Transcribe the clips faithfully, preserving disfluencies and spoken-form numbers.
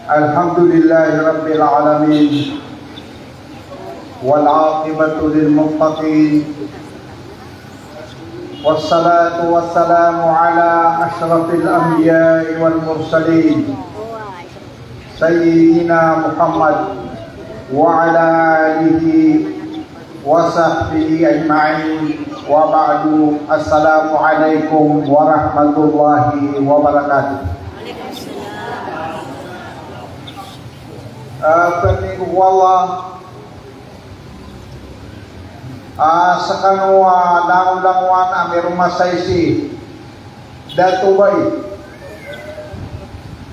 الحمد لله رب العالمين، والعاقبة للمتقين، والصلاة والسلام على أشرف الأنبياء والمرسلين، سيدنا محمد وعلى آله وصحبه أجمعين، وبعد، السلام عليكم ورحمة الله وبركاته. Ah, pangni ko Allah, ah, skano a langolangowan a miromasay sii, Dato Bai,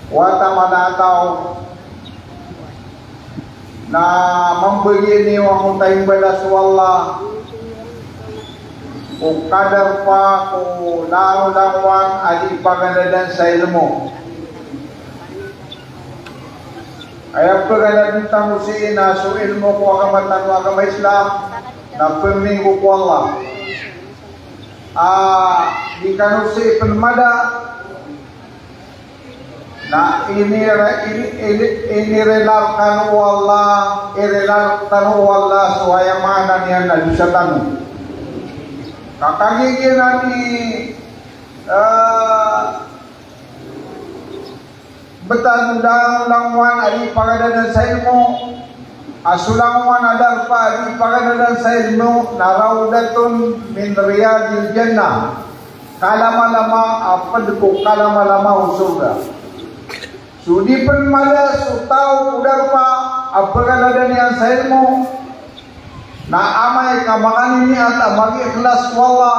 wata mala a taw, na mambagi niyo a motaymbala so Allah ko kadarpa ko langolangowan a di paganadan sa ilmo. Aya paganadan tano sii na so ilmo ko agama tano a agama Islam, na pangni ko Allah. Ah, di kano sii pn mada, na inire-, ini-, ini-, inirila rkano o Allah, irila rktano o Allah so aya maana niyan na dosa tano. Ka kagiya giyanan i, ah, btad o langolangowan a di paganadan sa ilmo, a so langowan a darpa a di paganadan sa ilmo na rawdatun min riyadil jannah. Kalamalama a pd ko kalamalama o sorga. So di pn mala so taw ko darpa a paganadan iyan sa ilmo, na amay ka makaniniat a magiikhlas ko Allah,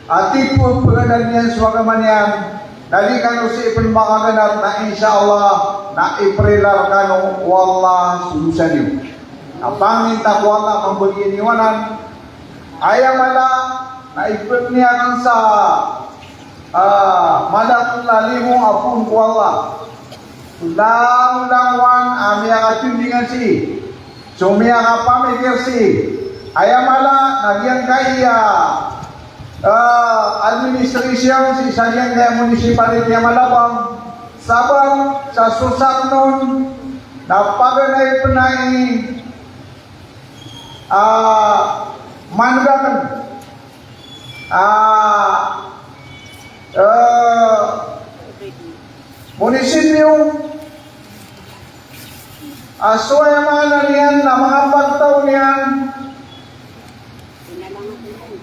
a titu a paganadan iyan so agama niyan, na di kano sii pn makaganat, na insha Allah, na iprila rkano o Allah so dosa niyo. Na pangnin ta ko Allah a mambagi niyo anan. Aya mala na ipd niyan sa, ah, madakl a limo a poon ko Allah. So langolangowan a miyakatindingan sii, so miyakapamikir sii. Aya mala na giyangkaya, ah, administration sii sa giyangkaya municipality a Malabang, sabap sa so sakn on na paganay pn ai, ah, mandakan, ah, eh, munisipyo, a so aya maana niyan na manga pagtaw niyan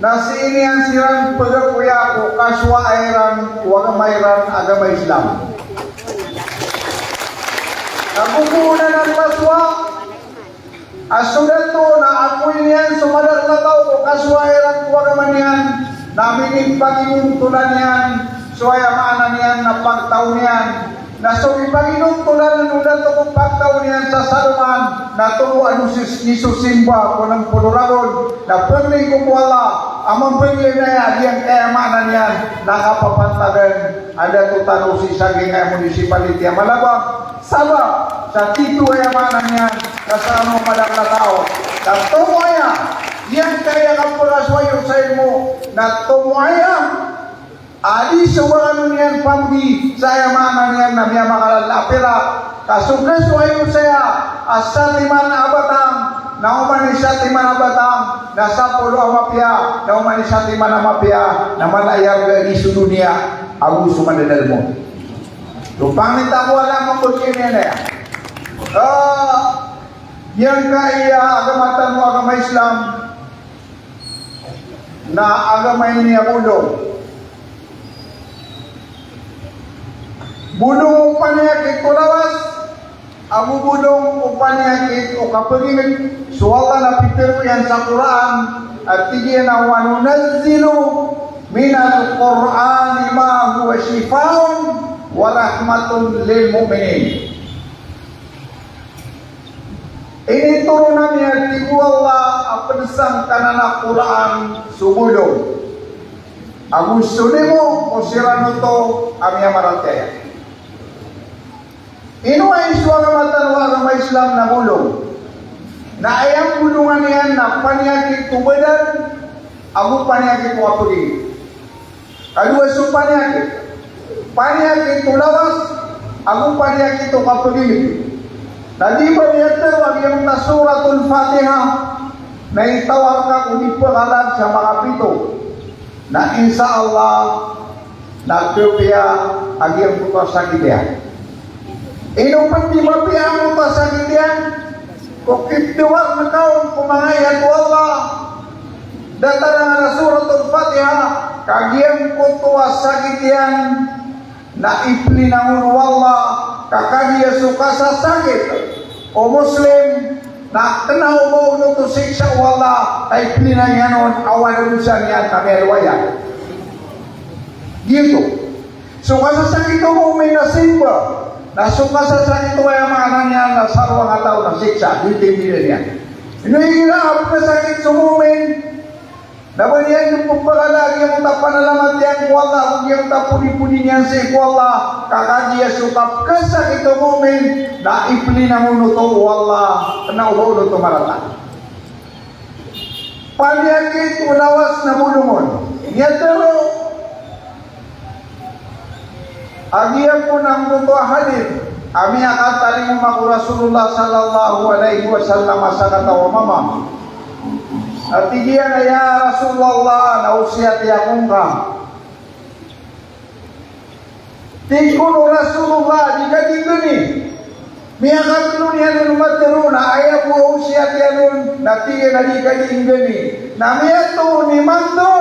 na sii niyan siran pagakoya ko kasowa iran ko agama iran a agama Islam. Na gogoon anan masowa a so dato na akoy niyan so madakl a taw ko kasowa iran ko agama niyan, na minipaginontolan iyan so aya maana niyan na pagtaw niyan. Na so ipaginontolan o dato ko pagtaw niyan sa Saloman na tomo a dosa iso simba ko nm polo ragon. Na pangnin ko Allah a mambagi niyan aya giyangkaya maana niyan na kapapantagan a dato tano sii sa giyangkaya municipality a Malabang. Sabap sa titu aya maana niyan na sa ano madakl a taw na tomo aya giyangkaya kapakasowa iyo sa ilmo, na tomo aya a di so ba ano niyan pamgi sa aya maana niyan na miyamakalala a pirak. Ka so kasowa iyo saya a satiman a batang na oman i satiman a batang na sapolo a mapiya, na oman i satiman a mapiya na mala i arga iyan so doniya ago so madadalm on. So pangnin ta ko Allah a mambagi niyan aya. Ah, giyangkaya agama tano a agama Islam na agama ini a bolong. Bolong o paniyakit o lawas, ago bolong o paniyakit o kapagingd. So Allah na pitharo iyan sa Qur'an, a tig iyan a, "Wa nunazzilu minal Qur'ani ma huwa shifaa'un wa rahmatun lil mu'minin." Initoron ami, a tig o Allah, a pd sangkanan a Qur'an so bolong ago so limo ko siran oto a miyamaratiyaya. Ino ay so agama tano a agama Islam na bolong? Na aya bolongan iyan na paniyakit o badan ago paniyakit o kapagingd. Kadowa so paniyakit, paniyakit o lawas, Ago paniyakit o kapagilid. Na di ba niyan tero a giyangkoto a Suratul Fatiha na itawar ka ko di pekalag sa makapito. Na insha Allah, na kapiya a giyangkoto a sakit iyan. Ino pen di mapiya angkoto a sakit iyan? Ko kipdawar ngka on ko manga ayat o Allah. Datar a Suratul Fatiha, ka giyangkoto a sakit iyan na ipelinang on o Allah, ka kagiya so kasasakit o Muslim na kena o ba oto siksa o Allah, ka ipelinang iyan on a wala dosa niyan ka miyadowa iyan. Giyoto. So kasasakit o mu'min na simba, na so kasasakit o, aya maana niyan na sarong a taw na siksa, di timbila niyan. Ino igira a pekasakit so mu'min, na ba niyan di pepekala a giyangkoto a panalamat iyan ko Allah, ago giyangkoto a podi-podi niyan sii ko Allah, ka kagiya so kapekasakit o mu'min na ipelinang on oto o Allah, kena o ba oto marata. Paniyakit o lawas na bolong on. Miyatero a giyangkoto a hadith a miyakatalingoma ko Rasulullah sallallahu alaihi wasallam a sakataw a mama. A tig iyan a, "Ya Rasulullah, na osiyati ako ngka." Tig kon o Rasulullah, "Di ka di nggani." Miyakatlo niyan on matero na aya bo a osiyat iyan on na tig iyan a di ka di nggani. Na miyatoon imanto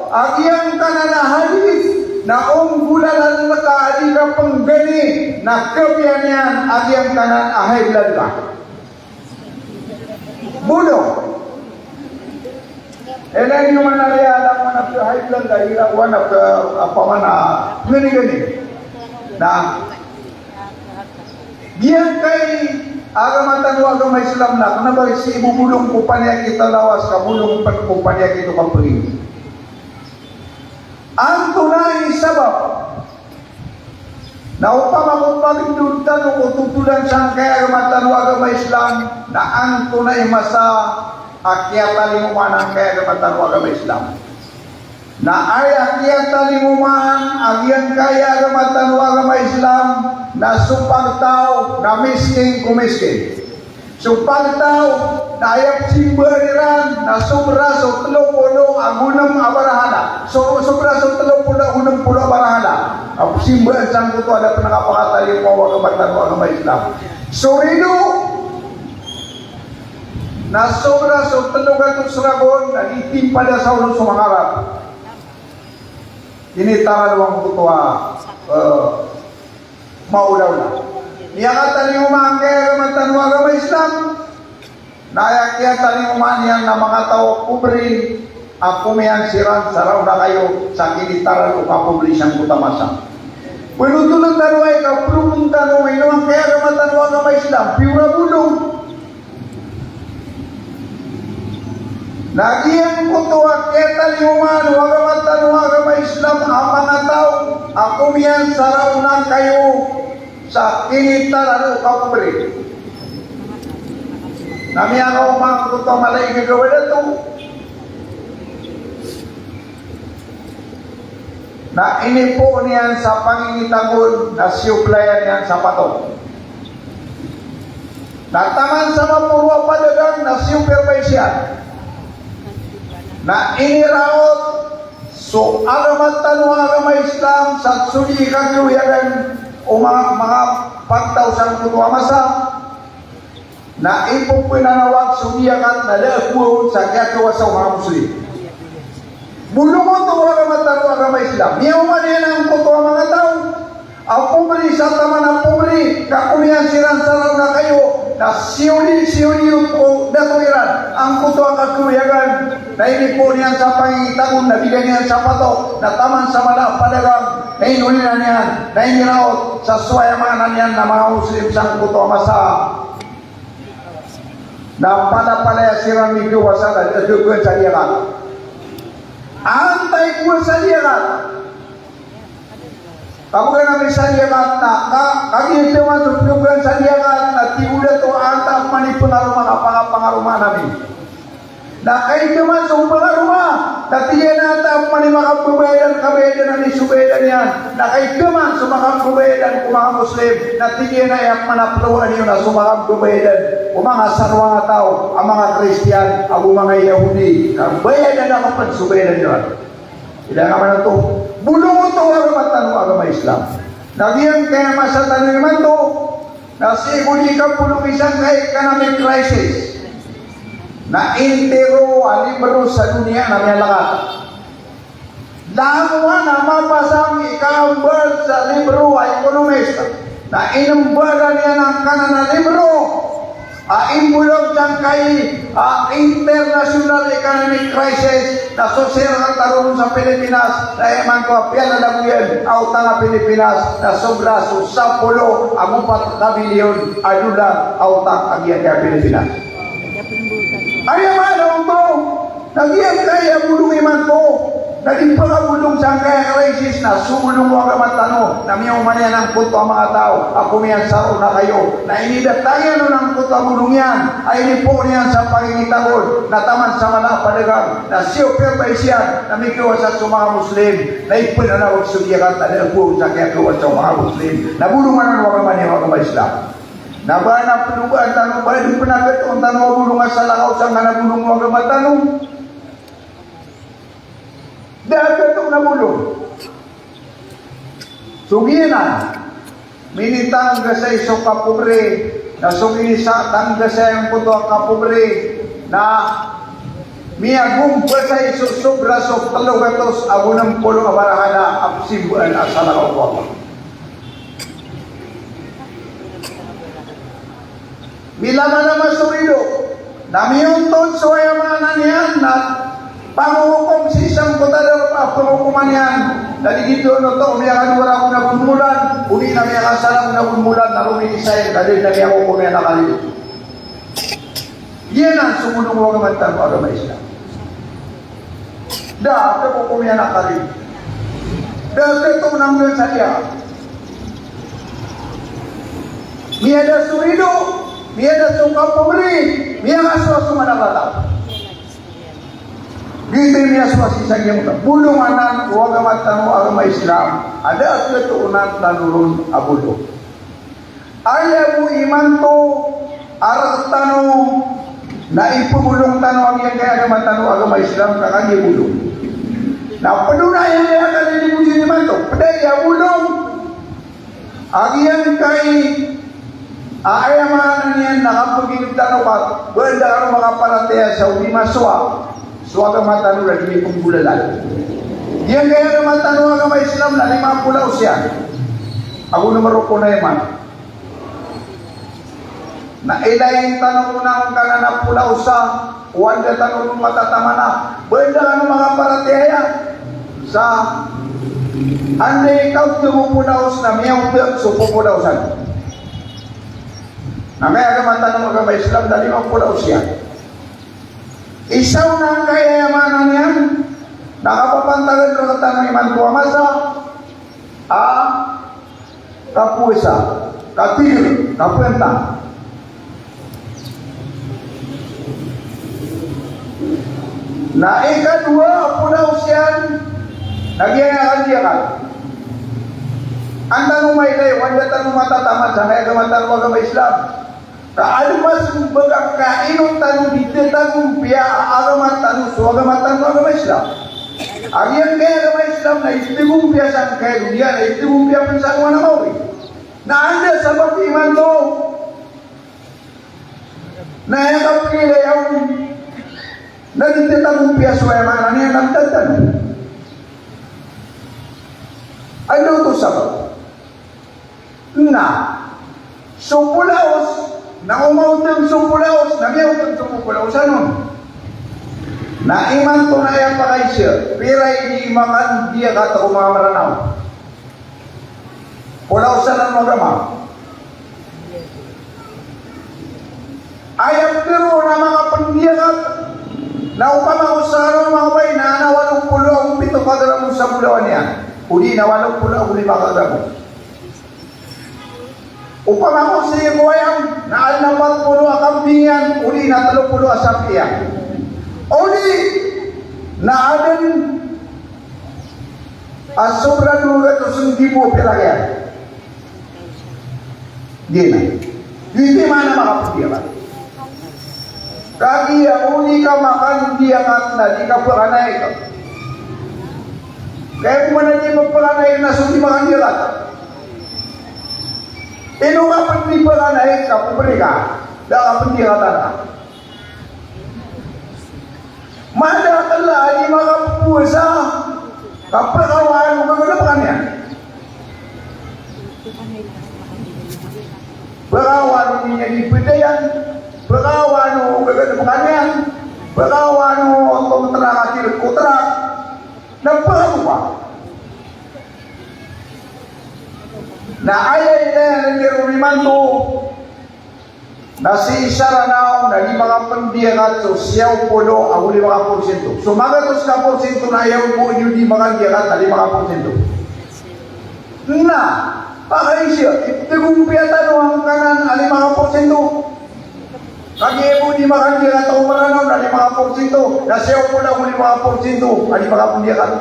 a giyangkanan a hadith na o nggolalan ka a di ka penggani na kapiya niyan a giyangkanan a high blood ka. Bolong. Ena niyo man a riya, anak man a high blood, a ira ko anak, eh, apa man a, ngani-ngani. Na giyangkai a agama tano a agama Islam na kena ba sii bo bolong ko paniyakit a lawas ka bolong pen ko paniyakit o kapagilid. Antonaa i sabap? Na opama ko pagindod tano ko totolan sangkai a agama tano a agama Islam, na antonaa i masa a kiyatalingoma angkai a agama tano a agama Islam? Na aya kiyatalingoma a giyangkai a agama tano a agama Islam na so pagtaw na miskin ko miskin. So pagtaw na aya pesimbaan iran na sobra so telo polo ago nem a barahala. So, sobra so telo polo ago nem polo a barahala a pesimbaan sangkoto a da pen a kapakatalingoma o agama tano a agama Islam. So rido na sobra so telo gatos ragon na di timpal sa olo so manga Arab. Ini taman o angkoto a, eh, maolaola. Miyakatalingoma angkai a agama tano a agama Islam. Na aya kiyatalingoma niyan na manga taw a pobri a komiyan siran sa raona kayo sa kinitaran o kapobri sangkoto a masa. Penotolen tano aya ka problem tano ino angkai a agama tano a agama Islam, piyo ra bolong. Na giyangkoto a kiyatalingomaan o agama tano a agama Islam a manga taw a komiyan sa raona kayo sa kinitaran o kapobri. Na miyakaoma angkoto a mala i gagawa dato. Na inipoon iyan sa pangingitanggon na siyoplayan iyan sa patok. Na taman sa maporo a padagang na siyopervise iyan. Na iniraot so agama tano a agama Islam sa so di kagiya oyagan o manga, manga pagtaw sangkoto a masa. Na ipopenanawag so diyakat na da a kowa on sa kiyakawasa o manga Muslim. Bolong oto o agama tano a agama Islam. Miyaoma niyan angkoto a manga taw a pobri sa taman a pobri, ka komiyan siran sa raona kayo, na siyoli, siyoli o dato iran angkoto a kakoyagan. Na inipoon iyan sa pangingitanggon, na bigan iyan sa patok, na taman sa mala a padagang, na inolinan iyan, na iniraot sa so aya maana niyan na manga Muslim sangkoto a masa. Na palapalaya siran mikawasa na da a kowa sa diyakat. Antaa i kowa sa diyakat? Kamogan ami sa diyakat na, ka, kagiya taman so penogan sa diyakat na tig o dato a antaa pman i pengaroma, ka pangapangaroma ami. Na kagiya taman so pengaroma na tig iyan a antaa pman i makababayadan, kabayadan ami so bayadan iyan. Na kaikaman so manga pmbayadan ko manga Muslim, na tig iyan a aya pman a ptharoon iyo na so manga pmbayadan ko manga sarwang a taw a manga Kristiyan ago manga Yahudi, ka bayadan ako pn so bayadan iyo. Ilay nga man oto, bolong oto a agama tano a agama Islam. Na giyangkaya masa tano imanto, na sii ko di kapolo sangkai economic crisis, na intiro a libro sa doniya na miyalakat. Langowan a mapasang i kaambar sa libro a ekonomista na inimbaran iyan angkanan a libro a imbolog sangkai a international economic crisis na so sera tano ron sa Pilipinas na imanto a piyalalagoyan a otang a Pilipinas na sobra so sapolo ago pat ka bilyon a dolar a otang a giyangkaya Pilipinas. Aya maana oto, na giyangkaya bolong imanto na di pakabolong sangkaya crisis na so bolong o agama tano, na miyaoma niyan angkoto a manga taw a komiyansaro na kayo, na inidatang iyan on angkoto a bolong iyan a inipoon iyan sa pangingitagod, na taman sa mala a padagang, na siyopiya ba isiyan na mikiwasa so manga Muslim, na ipnanawag so giyakat a da a bolong sangkaya kiwasa o manga Muslim, na bolong anan o agama niyan o agama Islam. Na ba na pnobaan tano, ba di pn a katoon tano a bolong a salakaw sangkanan a bolong o agama tano. Da a katoon a bolong. So giyanan, minitanggasay so kapobre, na so ginisatanggasay angkoto a kapobre, na miyagompasay so sobra so tlo gatos ago nm polo a barahala a psimbaan a salakaw ko Allah. Milamalama so rido, na miyontod so aya maana niyan na pangokom sii sangkoto a darpa a pangokoman iyan, na di giyoto oto miyakadowar ago na gonmolan, odi na miyakasala ago na gonmolan, na rominisay, na di na miyakokom iyan a karido. Giyanan so bolong o agama tano a agama Islam. Da a kakokom iyan a karido. Da a katoon angkoto a sariya. Miyada so rido, miyada so kapobre, miyakasowa so manga taw. Giyoto i miyasowa sii sa giyangkoto a bolong anan o agama tano a agama Islam a da a katoonan tano ron a bolong. Aya bo imanto a rk tano na ipbolong tano a giyangkaya agama tano a agama Islam ka kagiya bolong. Na pd on a aya kalilimod imanto, pd aya bolong a giyangkai a aya maana niyan na kapagilid tano ka ba da kano makaparatiyaya sa o di masowa so agama tano na di niyo pnggolalan. Giyangkaya agama tano a agama Islam na lima polo a osyan ago numero ko na iman. Na ilayin tano ron angkanan a polo a osa, o anda tano ron matataman a ba da kano makaparatiyaya sa anda i kaotg o polo a osa na miyaotg so polo a osa. Na giyangkaya agama tano a agama Islam na lima polo a osyan. Isa on angkaya maana niyan na kapapantagan rktano imanto a masa a kapowasa, katigr, kapantang. Na ikadowa a polo a osyan na giyangkaya a kazakat. An tano mailay o anda tano matataman sangkaya agama tano a agama Islam. Ka adn a smbag a kaino tano di tagompiya a agama tano so agama tano a agama Islam. A giyangkaya agama Islam na itagompiya sangkaya doniya, na itagompiya pn sa alongan a maori. Na anda sabap imanto na aya kapagilaya on na di tagompiya so aya maana niyan na mtad tano. Anda oto sabap? Na so polo a osa na o maotg so polo a osa na miyaotg so polo a osa on. Na imanto na aya pakaiza, pira i di makandiyakat o manga Mranaw? Polo a osa na manga agama. Aya ptharoon a manga pndiyakat na opama ko sa ron manga bai na adn a walo polo ago pito ka gramo sa bolawan iyan, odi na walo polo ago lima ka gramo. Opama ko sii ko ayam na adn a pat polo a kambing iyan, odi na tlo polo a sapi iyan. Odi na adn A sobra dowa gatos nggibo a pirak iyan. Giyanan. Giyoto i maana a makapendiyakat. Kagiya o di ka makandiyakat na di ka pekanaik. Kaya ko mana di pekanaik na so di makandiyakat. Ino ka pen di pekanaik ka peperi ka, da ka pendiyakatan ka. Madakel a di makapowasa, ka pekawaan o gaganep ka niyan. Pekawaan o niyan di pedayan, pekawaan o gaganep ka niyan, pekawaan o onto meterak a tirek ko terak, na pekawa. Na aya i lalayon imanto, na sii sa Ranao na lima ka pendiyakat so siyaw polo ago lima ka porsyento. So magatos ka porsyento na aya bo iyo di makandiyakat na lima ka porsyento. Na pakaiza, itegompiya tano angkanan a lima ka porsyento. Kagiya bo di makandiyakat o Ranao na lima ka porsyento, na siyaw polo ago lima ka porsyento a lima ka pendiyakat.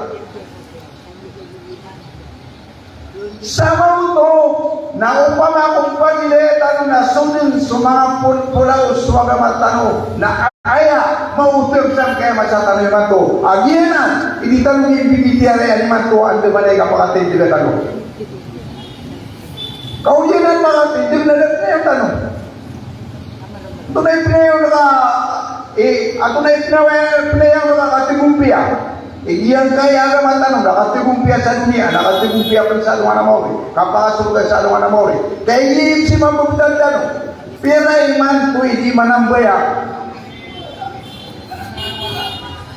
Sa maoto, na opama ko pagilaya tano na so den so manga pol-, polaos o agama tano, na aya maoto sangkaya masa tano imanto. A giyanan i di tano mibibitiyarai imanto a andamanaya i kapakatindeg tano. Ka o giyanan makatindeg na da pnayang tano. Antonaa i pnayang ka, eh, antonaa i pnayang, pnayang ka kategompiya. Eh, giyangkaya agama tano na kategompiya sa doniya, na kategompiya pen sa alongan a maori. Kapakasorga sa alongan a maori. Ka aya i pzimababtan tano, pira imanto i di manambayang.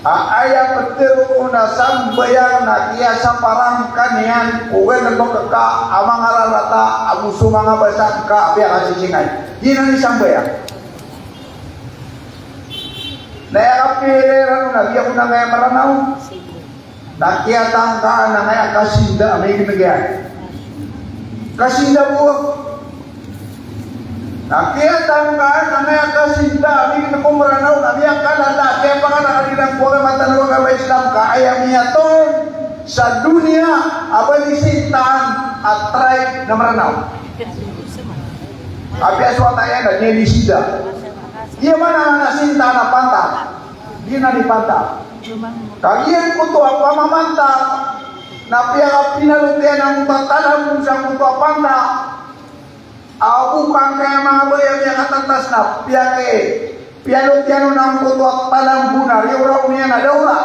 A, aya petero na sambayang na kiyasaparang ka niyan ko ganebek ka a manga rarata ago so manga basa ka a piyakasisingay. Giyanan i sambayang. Na aya kapilay rano na biyako na ngaya Maranao. Na kiyatangkaan angkaya kasinda a miyageneg iyan. Kasinda bo. Na kiyatangkaan angkaya kasinda a miyageneg ko Maranao, na miyakalala, kiyapanganakadinan ko agama tano a agama Islam, ka aya miyatoon sa doniya a ba di sintaan a tribe na Maranao. Apiya so wata iyan na di sinda. Iya maana na sintaan a pantag. Di na di pantag. Kagiya giyangkoto a pamamantag na piyakapinalot iyan angkoto a talam sangkoto a pantag. Ago angkaya manga baya a miyakatatas na piyaki, piyalot iyan on angkoto a talam bo na riyoraw niyan a daola.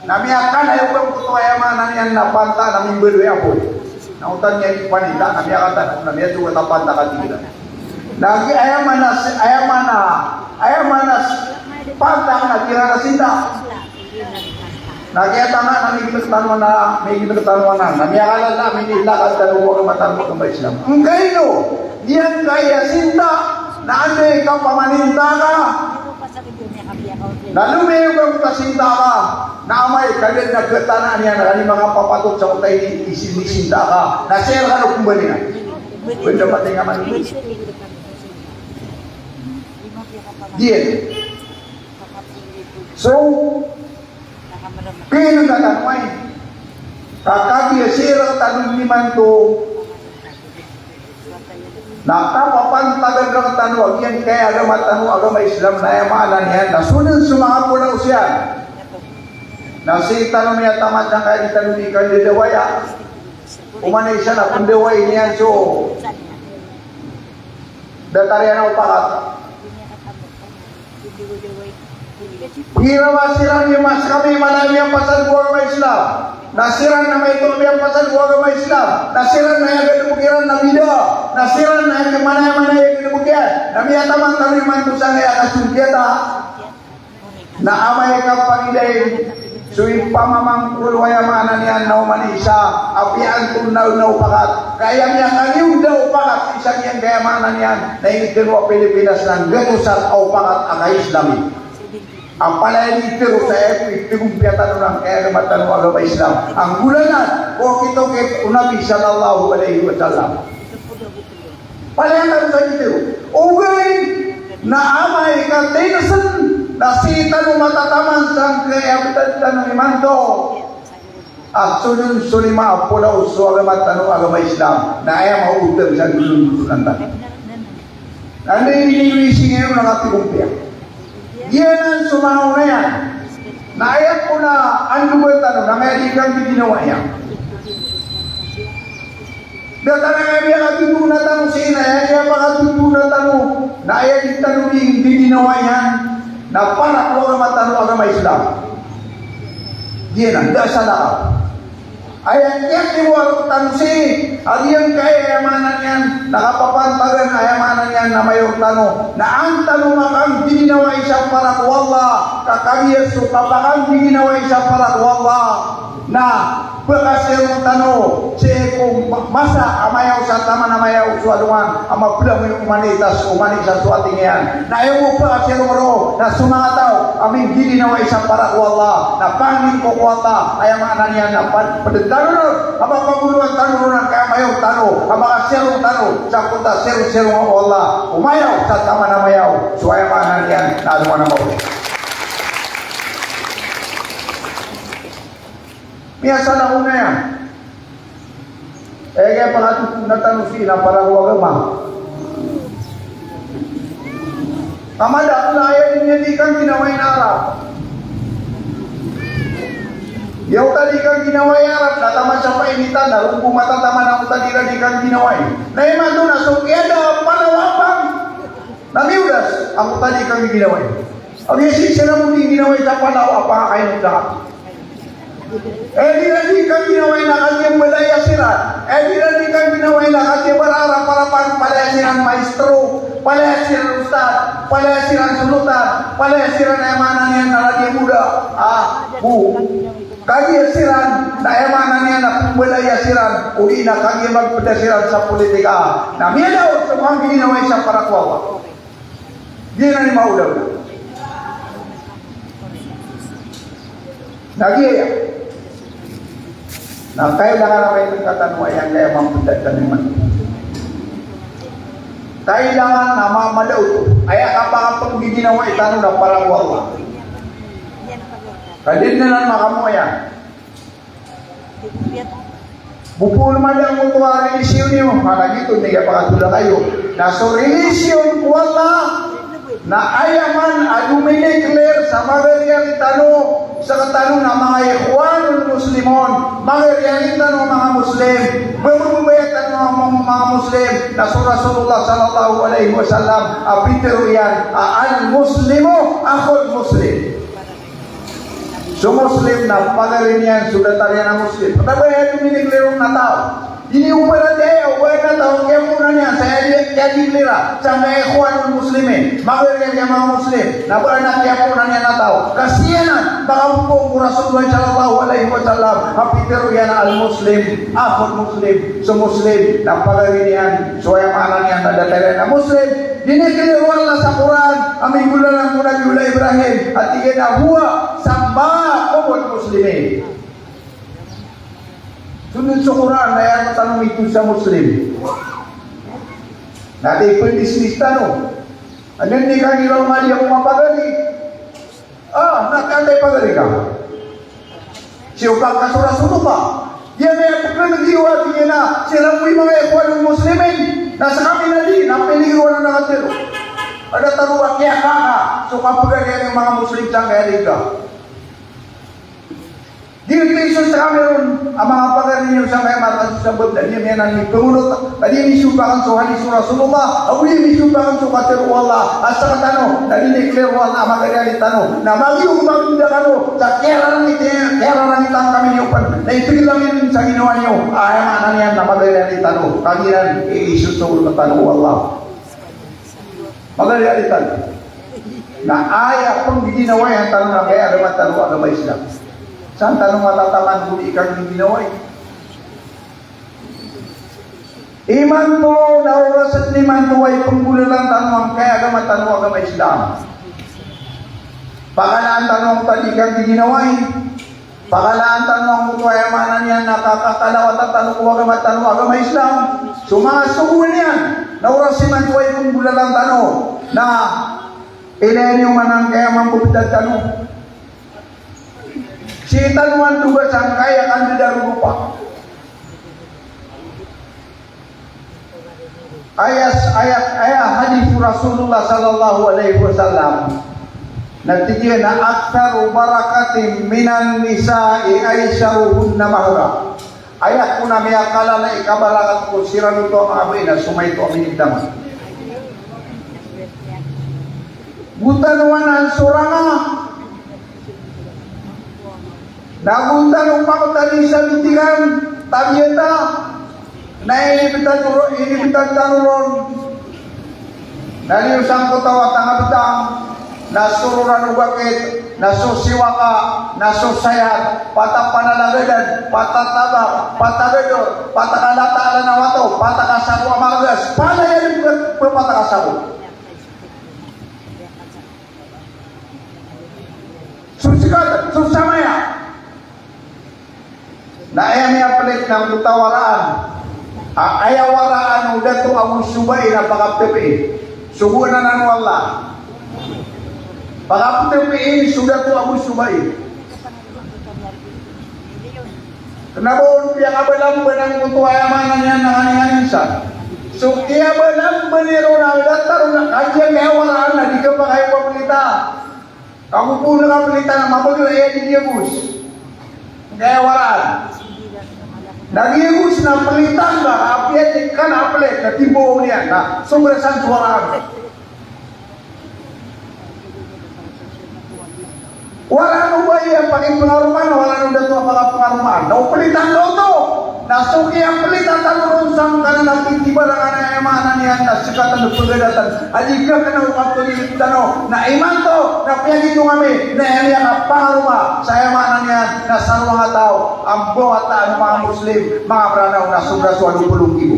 Na miyakanay o ba angkoto a aya maana niyan na pantag na mimbaloy a apoy. Na ontan iyan i panita na miyakatadm na miyasogat a pantag a tig iran. Na aya maana, aya maana, aya maana pantag na tig iran a sinta. Na kiyatangka na miyageneg tano anan, miyageneg tano anan. Na miyakalala, miyakalakas tano ko agama tano a agama Islam. Angkaino, giyangkaya sinta, na anda i kapamaninta ka. Na lomiyo ka ko ta sinta ka, na amay ka da na khatanaan iyan a di makapapatot sa ko ta i, i, i sinta ka. Na siya ka no kumbali na. Benda pati nga man. Diyan. So, kino ka tano ay. Ka kagiya siran tano imanto. Na kapapantagan rktano a giyangkaya agama tano a agama Islam na aya maana niyan na so dn so manga polaos iyan. Na sii tano miyataman sangkaya di tano di kandadawaya. Oman i isa na pndawai niyan so datar iyan a opakat. Pira ba siran i mas kami mala a miyapasad ko agama Islam. Na siran na maito a miyapasad ko agama Islam. Na siran na aya gadbk iran na bida. Na siran na aya manaya-manaya gadbk iyan. Na miyataman tano imanto sangkaya kasongkiyata. Na amay ka pagilay so ipamamangkolo, aya maana niyan na oman i isa a piyantol na, na opakat. Ka aya miyakaliyo da opakat isa giyangkaya maana niyan na ingd tano a Pilipinas na nggatos a opakat a ka-Islami. A palaya di tero sa aya ko itegompiya tano na angkaya agama tano a agama Islam. Anggolalan ko kitokit o Nabi sallallahu alaihi wasallam. Palaya tano sa gioto. Ogaid na amay ka tinesn na sii tano matataman sangkaya btad tano imanto. A solon so lima a polaw so agama tano a agama Islam, na aya maoto sa dolon-dolonan tano. Na anda i iniwisi ngayon na katigompiya. Giyanan so manga ona iyan. Na aya kon a andogan tano na miyadi kan di ginawa iyan. Da tano aya miyakatotona tano sii na aya miyakatotona tano na aya di tano di ginawa iyan na para ko agama tano a agama Islam. Giyanan, da sa lakaw. Aya kiyakiwaro tano sii, a giyangkaya aya maana niyan na kapapantagan, aya maana niyan na mayor tano, na an tano makandiginawai sa para ko Allah, ka kagiya so kapakandiginawai sa para ko Allah na pkasiyarong tano sii ko ma-, masa a mayaw sa taman a mayaw so alongan a mablamoy o mani, tas o mani sa so ating iyan. Na aya bo pkasiyarong roo na so manga taw a minggiginawai sa para ko Allah, na pangnin ko ko Allah, aya maana niyan na pad-, pd tano ron a mapagoloan tano ron angkaya mayor tano a makasiyarong tano sa koto a siyarong-siyarong o Allah, o mayaw sa taman a mayaw, so aya maana niyan na alongan a maori. Miyasala ko na iyan. Aya kiyapakatotona tano sii na para ko agama. Ka madakl a aya di niyan di kangginawain a Arab. Aya oto a di kangginawain a Arab na taman sa painitan na ron bo matataman angkoto a di iran di kangginawain. Na imanto na so kiyada a Palaw a pang na miyodas angkoto a di kangginawain. Agi sii siran bo di ginawain sa Palaw a pang a kainot da. Aya di iran di kangginawain na kagiya mbalaya siran. Aya di iran di kangginawain na kagiya bararap-arapan, palaya siran maestro, palaya siran ustad, palaya siran solotan, palaya siran, aya maana niyan na lagid a muda. Ah, bo. Kagiya siran na aya maana niyan na pmbalaya siran, odi na kagiya magpda siran sa politika. Na miyada on so kanggiginawai sa para ko Allah. Di na ni maulaw. Na giya. Na kailangan a maitngka tano a aya ngka aya mampda tano imanto. Kailangan a ma-, mada oto. Aya kapakapnggiginawai tano na para ko Allah. Ka di dn anan makamoyan. Bo pn madakl oto a relihiyon iyo, ka lagid oto, tig a pakatolak iyo. Na so relihiyon ko Allah, na aya man a domineclare sa magariya tano, sktano na manga Ikhwanul Muslimun, magariya tano a manga Muslim, bababaya tano a manga, manga Muslim, na so Rasulullah sallallahu alaihi wasallam a pitharo iyan a al-Muslimu akhul Muslim. So Muslim na pagari niyan so datar iyan a Muslim. Kna ba aya domineclare on na taw. Di niyo paratiyaya o ba adn a taw a kiyapoona niyan sa aya di, aya di declare sangkaya Ikhwanul Muslimin, magari iyan a manga Muslim, na ba adn a kiyapoona niyan a taw. Ka sii anan, makapopoon ko Rasulullah sallallahu alaihi wasallam a pitharo iyan a al-Muslim akhul Muslim. So Muslim na pagari niyan, so aya maana niyan na datar iyan a Muslim. Di declare o Allah sa Qur'an a minggolalan ko Nabiyullah Ibrahim a tig iyan a huwa sammakumul muslimin. Sii so Qur'an na aya tano mitharo sa Muslim. Na di pn dismiss tano. Antonaa i kagiraw a madi ako mapagari? Ah, na kantay pagari ka. Sii o pakasorasono ka. Aya miyapkn giya a tig iyan a siran bo i manga Ikhwanul Muslimin. Na skami na di, na piligiroan a katharo. Ada tano ba kiyakaka so kapagarian o manga Muslim sangkaya di ka. Di, di so skami ron a manga pagari niyo sangkaya mata so sabot na di miyanan i pngonot. Ka di misopak so hadis o Rasulullah, ago di misopak so katharo o Allah a sktano na di declare o Allah a magari tano. Na magiyog maganda kano sa kiyararangit, kiyararangit kami niyo pn. Na itgl ami sa ginawa niyo. Aya maana niyan na magari tano. Kagiya iran, isosold tano o Allah. Magari tano. Na aya pnggiginawai tano na kaya agama tano a agama Islam. San tano matataman ko di kanggiginawai? Imanto na oras a imanto a ipnggolalan tano angkaya agama tano a agama Islam. Pakalaan tano angkoto a di kanggiginawai. Pakalaan tano angkoto a aya maana niyan na kakakalawa tano ko agama tano a agama Islam. So manga sogoan iyan na oras imanto a ipnggolalan tano na ilaya niyo man angkaya mambo btad tano. Sii tano mandoga sangkaya kandidaro lopa. Aya, aya, aya hadis o Rasulullah sallallahu alaihi wasallam na tig iyan a, "Aktharu barakatin minan nisa'i aitharuhunna mahra." Aya kon a miyakalalai kabarakat ko siran oto a manga bai na so maito a minibdama. Go tano anan soranga. Na go tano pakotani sa bitikan, tabiyata. Na inibtan tano ron, inibtan tano ron. Na liyo sangkoto a tanga btang, na so roran o bakit, na so siwaka, na so sayat, pata panalagadan, pata tabak, pata gador, pata kalata a lanaw a taw, pata kasako a margas, pata iyan i pata kasako. So sikat, so samaya. Na aya miyaplit na angkoto a waraan. A, aya waraan o dato ago so bai na pakaptpii. Sogoan anan o Allah. Pakaptpii so dato ago so bai. Kna ba on piyakabalamban angkoto, aya maana niyan na nganin-nganin sa. So kiyabalamban iron a datar on a kagiya kaya waraan na di kapakay paplita. Kago pn kaplita na mabagr a aya di giyagos. Kaya waraan. Na giyagos na plitan ka, apiya di ka na plit, na timbong iyan na sobra san so waraan. Waraan o bai a pakipngaromaan, waraan o dato a pakapngaromaan. Na o plitan ka oto. Na so kiyaplita tano ron sangkanan a pitibarangan a aya maana niyan na skatan o pagadasan a di ka kna o kapagilid tano. Na imanto na piyagitong ami na aya niyan a pangaroma sa aya maana niyan na sarong a taw a mbawataan o manga Muslim, manga Mranaw, na sobra so walo polo nggibo.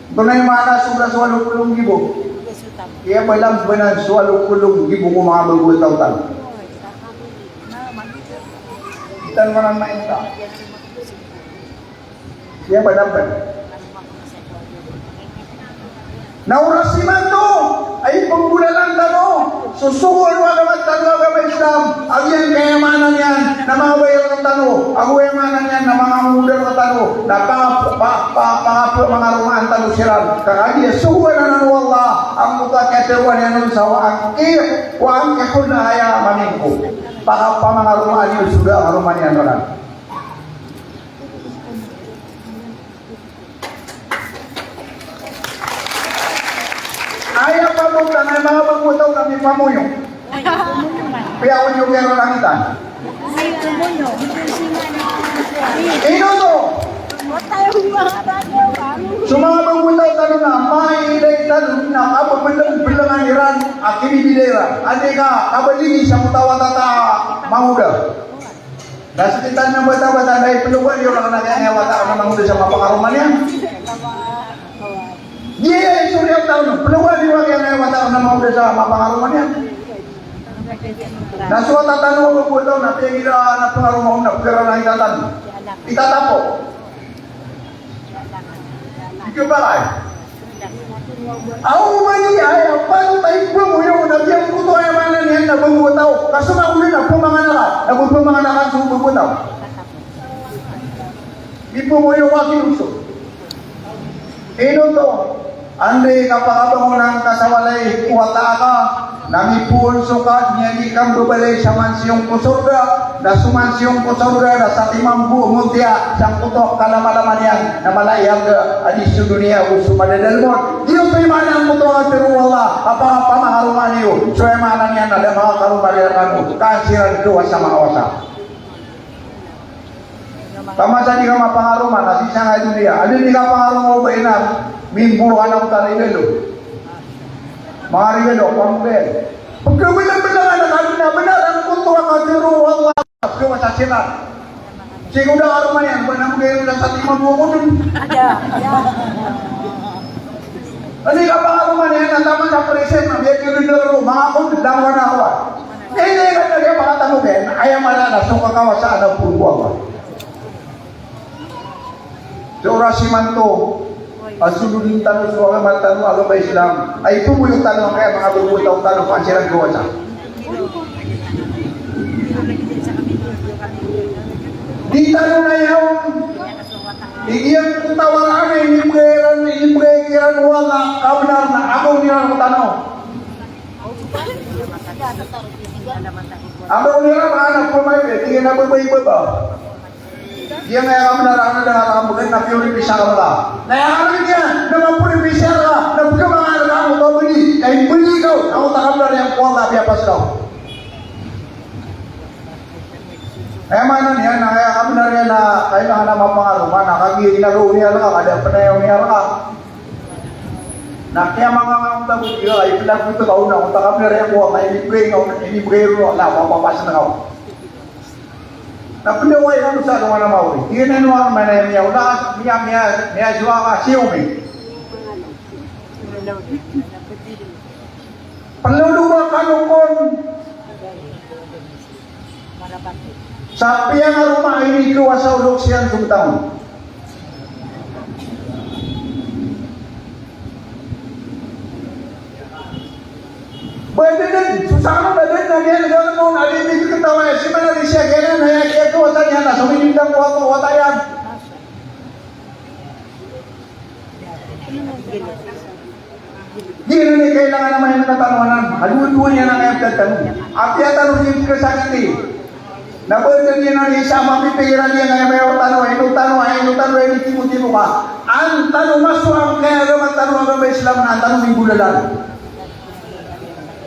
Antonaa i maana sobra so walo polo nggibo? Kiyabalambanan so walo polo nggibo ko manga bago a taw tano. Tano maana niyan. Kiyabalamban. Na oras imanto a iphagolalan tano so sogo o agama tano a agama Islam, a giyangkaya maana niyan na manga bai rktano, ago aya maana niyan na manga manga oda rktano, na panga-, pa-, pa-, panga-, pangaromaan tano siran. Ka kagiya sogoan anan o Allah angkoto a kiyatharoa niyan on sa wa anki-, wa ankihul ayama minkum. Paka-, pamangaromaa niyo so da a karoma niyan rkano. Aya pamota na manga bago a taw na mipamoyo. Piyaoyo kiran langitan. Ino oto? So manga bago a taw tano na mailay tano na kapabeleng-belengan iran a kinibiday iran. Anda i ka kabaligi sa mutawatata mangoda. Na sktano na bata-bata na iplowa iyo rakn a giyangkaya wata a mangoda sa mapangaroma niyan. Iya, iya, sorry, ako tano. Plowa iyo rakn a giyangkaya wata a mangoda sa mapangaroma niyan. Na so wata tano, bago a taw na piyagira na pangaroma on na pgara na itatan. Itatapo. Ikabalay. Aw, mani aya pantay pmoyo na giyangkoto aya maana niyan na bago a taw. Ka so manga odi na pmanganakan, na pmanganakan so bago a taw. Di pmoyo a kinogso. Ino oto? Anda i kapakabangonan ka sa walay ko wata ka, na mipoon so ka, di niyan di kambabalay sa mansiyong ko sorga, na so mansiyong ko sorga na satiman bo o montiya sangkoto a kalamalama niyan, na mala i angga a di so doniya ago so madadalm on. Giyoto i maana angkoto a katharo o Allah a pakapamangaroma niyo so aya maana niyan na da a makakaroma rkano, ka an siran dowa sa manga wasa. Taman sa di ka mapangaroma na sii sangkai doniya. Anda i di kapangaroma o ba inan, mimbo ka na ko ta regalo. Manga regalo, pamogay. Pagkabenar-benar anak a di na benar angkoto a katharo o Allah. Pagkawa sa siran. Sii ko da karoma niyan, ba na mogay na satiman bo ko dn. Anda i kapangaroma niyan na taman sa present na biyag ko dn a roma, ako dn, langowan ako a. Ino i katharo iyan, pakatano ben, aya maana na so kakawasaan a phoon ko Allah. So oras imanto a solodn tano so agama tano a agama Islam, a ipmoyo tano angkaya manga bago a taw tano, ka an siran kawasa. Di tano na iyan, di iyan ko tawaran, inibgay iran, inibgay kiran o Allah a kabnar na agaw niyan ko tano. Agaw niyan a anak ko, may di iyan a babay baba. Di iyan a kabnar a anak a kabnar na piyor i pisar ka. Na iyan a kabnar iyan, na mapor i pisar ka, na pagkamangan ka, na mapabili, na inibgay ka, na kabnar iyan ko Allah a piyapas ka. Aya maana niyan na aya kabnar iyan na kailangan a mapangaroma, na kagiya inagaw niyan ka, kada pn aya niyan ka. Na kiyamangangamba ko tiyo, ay pn ako ito kauna, ko takabnar iyan ko, ay inibgay nga, inibgay ron, na mapapas na ako. Na pn daw ay ano sa ano nga na mawri. Iyan ano ang manay niya, wala, niya, niya, niya, siwa ka, siyo mi. Pn daw ba kano kon sa piyangaroma a inikowasa o loks iyan so btang. Ba dn, so sakn a ba dn, na giya na gawin mo, na di, di katawa, si mana di siya, giya na, na iya, giya ko, wata niyan, na so minindang ko, wata, wata iyan. Di iran i kailangan a mahinang tano anan. Adowa-dowa niyan a kaya pd tano. Apiya tano di kasakiti. Na ba dn iyan a isa a mapipikiran iyan a kaya mayor tano, ino tano, ino tano, ino timo-timo ka. An tano masowa angkaya agama tano, agama Islam na an tano minggolalan.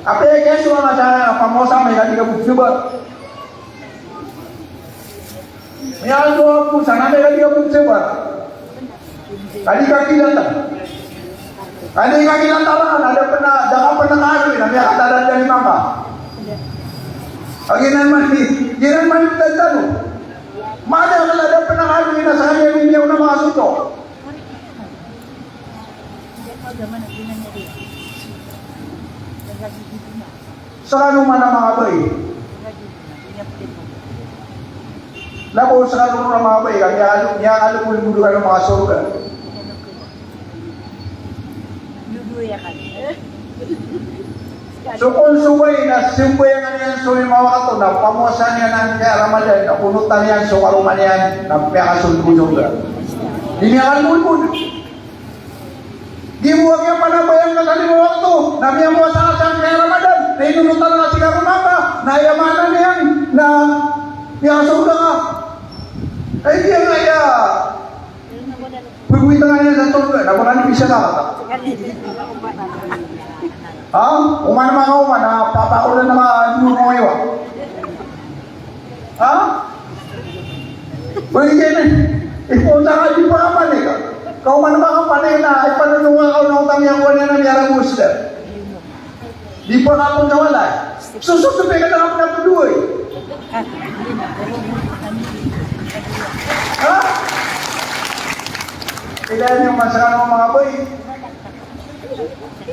Apiya kaya sowa nga sa pamosam, ika di ka bugsoba. Miyaaloy ako sa na di ka bugsoba. Ka di ka kilala. Ka di ka kilala, na da pn a, da ka pn a kaaloy, na miyakatadaan ka ni mama. Giyanan man, giyanan man i tano. Madakl a da pn a kaaloy na sa kanya niyan na makasoto. Skano man a manga bai. Labo skano man a manga bai, ka miyakalo, miyakalo ko limodo kano manga sorga. So kon so bai na sambayangan iyan so lima wakto, na pamowasa niyan angkaya Ramadan, na onotan iyan so karoma niyan, na miyakasold ko sorga. Di miyakalo ko limodo. Di bo a kiyapanabayang ka sa lima wakto, na miyamowasa ka sangkaya Ramadan, na inonotan ka si karoma ka, na aya maana niyan na miyakasorga ka. Ay, di nga aya. Pagwitangan iyan sa sorga, na baka di bisa ka. Ha? Oman manga oman, na papakolan na manga duro mo iwa. Ha? Pwede na. Ipoon sa ka, di pa ka panik, ah. Kaw man makapanik na, ay panunungan ka, unang tamiyan ko na, na miyarang gusto. Di pa ka pagkawala. Sususupi ka na ako na pagduway. Ha? Kailangan yung masarang mga boy.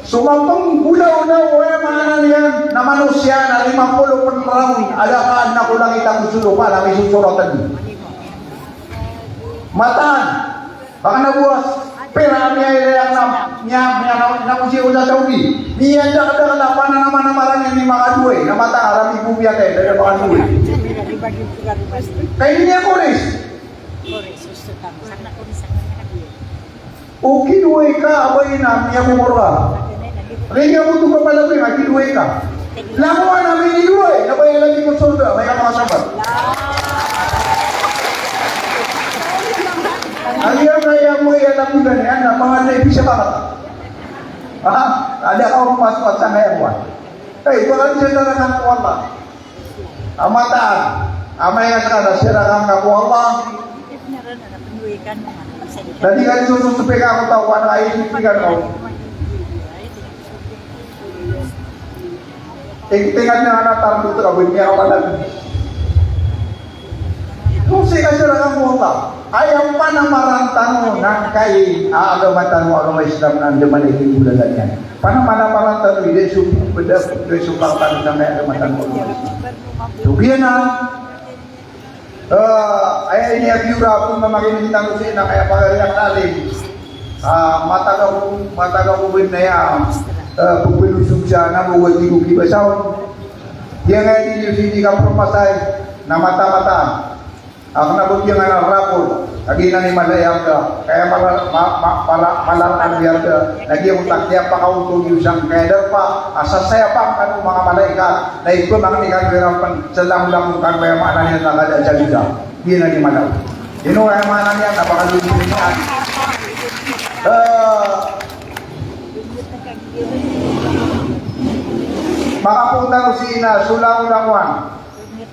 So, mapnggolaola o aya maana niyan na manosiya na lima polo pn ragon a da ka adn ko langit ago so lopa na misosorat dn. Mataan, baka na bo a pera a miyailay a na, miya, miya, na, na ko siya o sa Saudi. Miyada, da, da, da, pananaman a marani ni manga duway. Na mataan a rami bo miyatay, da, da, manga duway. Kaya niya kuris. O kiduway ka a bai na miyamomor ka. Aya miyamoto ka pala bai na kiduway ka. Langowan a miniduway na bai a lagid ko sorga, bai a makasabar. Aya, aya mo aya na bulan iyan na pangaday bisa ka. Ha? Ada ka masuk at sanga iyan mo. Ay, baka bisa talaga ko Allah. A mataan, amay ka skano na siran angka ko Allah. Na di ka sososopi ka ko taw, ka na aya sosopi ka ko. Tig-, tig iyan na tardo ka, bn iyan ka pala. Kung sii ka siran angka ko Allah. Aya panamaran tano na angkai a agama tano a agama Islam na andamanaya i kinggolalan iyan. Panamaran tano i da so, da so, da so pangtano sa angkai a agama tano a agama Islam. So giyanan, eh, aya ini a biyo ra pn mamakineg tano sii na kaya pagari a kalim. Ah, matag ako, matag ako bn na aya, eh, pphilosophy sa na bo wati ko kibasaon. Giyangkaya di niyo sii di kapromasay. Na mataan-mataan a kna ba giyanan a rakol a giyanan i mala i arga, ka aya mala, ma, ma, mala, mala rkano i arga na giyangkoto a kiyapakaoto niyo sangkaya darpa a sasayapa kano o manga malaikat, na ipmangni kano iran pn sa langolangon kano, aya maana niyan na kada a jalida. Giyanan i mala. Ino aya maana niyan na pakadodoon iyan? Eh, makapoon tano sii na so langolangon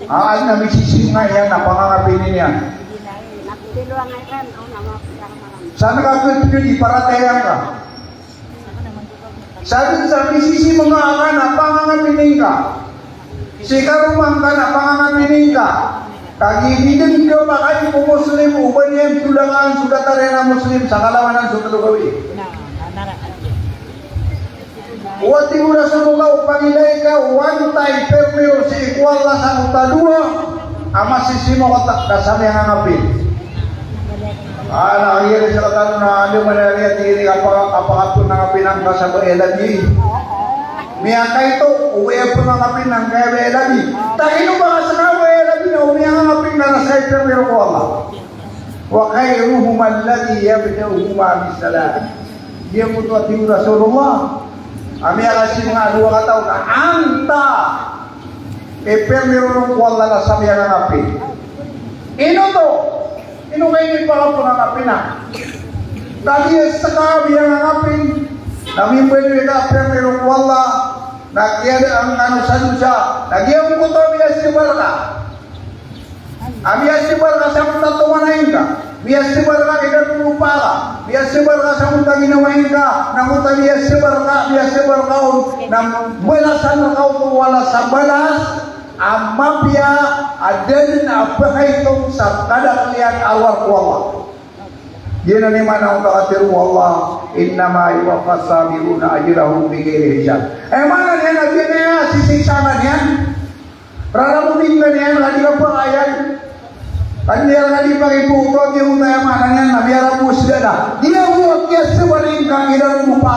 a adn a misisimnga iyan a pangangapini niyan. Sa ngka kd, kd di paratiyaya ngka. Sa dn sa misisimnga ngka na pangangapini ngka, sii karoma ngka na pangangapini ngka, kagiya di dn kapakay ko Muslim o ba niyan tolangan so datar iyan a Muslim sa kalawanan so tlo gawii. Oway, tig o Rasulullah, o pangilay ka o antaa i permiro sii ko Allah sangkoto a dowa a masisimot ka sa miyangangapin. Ah, na aya sa katano na anda man aya, tig iyan, a paka-, a pakatonangapin angka sa ba i love you. Miyakaito o ba i pangangapin angka ba i love you. Tig iyan, o ba ka sa ba i love you na o miyangangapin ka na sa i permiro ko Allah. Wa khairuhuma alladhi yabda'uhuma bis-salam. Giyangkoto a tig o Rasulullah a miyakasimnga a dowa kataw na antaa i permiro ron ko Allah na sa miyangangapin. Ino oto? Ino ka inipakaponangapina? Kagiya ska a miyangangapin na mimbaloy ka a permiro ko Allah, na kiyadaan kano sa dosa, na giyangkoto a miyasabar ka. A miyasabar ka sangkoto a tonganay ngka, miyasabar ka ki darodopa ka, miyasabar ka sangkoto a ginawai ngka, na giyangkoto a miyasabar ka, miyasabar ka on na balasan rka oto o Allah sa balas a mapiya a da dn a pakaitong sa kadakl iyan a rowar ko Allah. Giyanan i maana o katharo o Allah, "Innama yuwaffas sabiruna ajrahum bighairi hisab." Aya maana niyan na giyanan a sisii sa maana niyan. Rarabodin ka niyan, ka di ka pakayan. Ka di niyan, ka di pakiboto, giyoto aya maana niyan na miyarabos ka da. Giyoto a kiyasabar ingka, giyoto a miyarabos ka,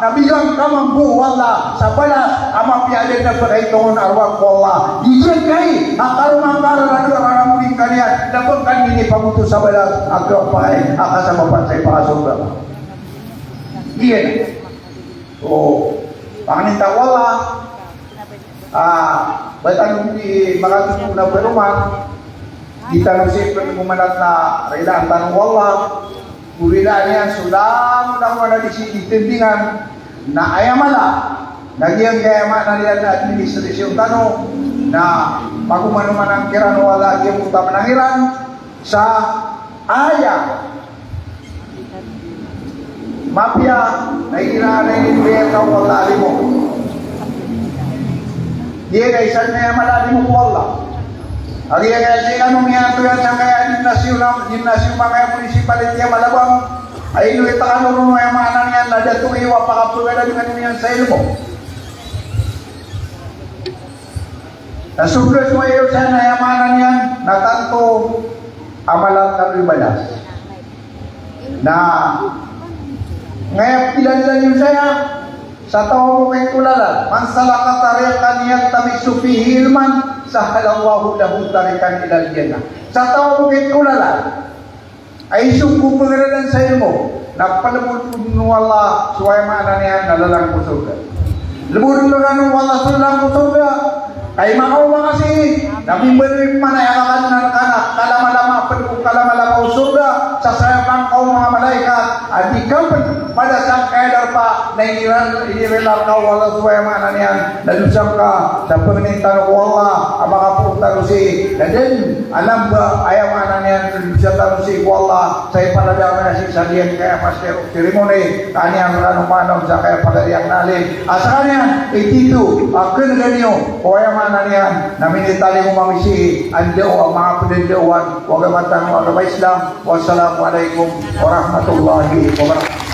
na bigan ka mambo o Allah sa balas a mapiya a da dn a pakaitong on a rowar ko Allah. Giyoto i karoma ngka, rarabodin ka niyan, na ba ngka dn inipaboto sa balas a kapakay a kasabapan sa ipakasorga. Giyanan. O pangnin ta o Allah. Ah, ba tano di makatotop na paroman, di tano sii pn komanat na rilaan tano o Allah. Ko rilaan iyan so langolangon a di sii di tindingan, na aya mala na giyangkaya maana niyan na administrasyon tano, na pagomanomanan kiran o Allah giyangkoto a manang iran sa aya mapiya, na igira a inibgay rka o Allah a limo. Giya na isa dn aya mala a limo ko Allah. Aya kaya sii kano miyantoyan sangkaya gimnasyo na, gimnasyo, mangaya munisipaliti a Malabang. Ay ino i takano ron, aya maana niyan na dato iyo a pakapagalalingan iyan sa ilmo. Na so gawii iyo san, aya maana niyan na tanto a mala rkano i balas. Na ngaya pkilala niyo saya, sa taw a mokit ko lalan, "Man salaka tariqan yaltamisu fihi ilman, sahhalallahu lahu tariqan ilal jannah." Sa taw a mokit ko lalan a isong ko pnggaradan sa ilmo, na plbodn o Allah so, aya maana niyan na lalan ko sorga. Lbodn rkano o Allah so lalan ko sorga. Ka i makaoma ka sii na mimbaloy pman a aya kakadnan ka na kalamalama pn ko kalamalama o sorga, sa sayapan ka o manga malaikat a di ka pn pada sangkaya darpa na inirila, inirila rka o Allah so, aya maana niyan na dosa ngka. Sa pangnin tano ko Allah a makapoon tano sii na da dn a namba, aya maana niyan, dosa tano sii ko Allah sa ipaladang iyan sii sa giyangkaya master of ceremony, ka an iyan rkano maana on sangkaya pagari akn a alim. A skaniyan i tito a kngan iyo ko, aya maana niyan na minitalingoma mi sii a ndao a manga pndandaowan o agama tano a agama Islam. Wassalamu alaikum warahmatullahi wabarakatuh.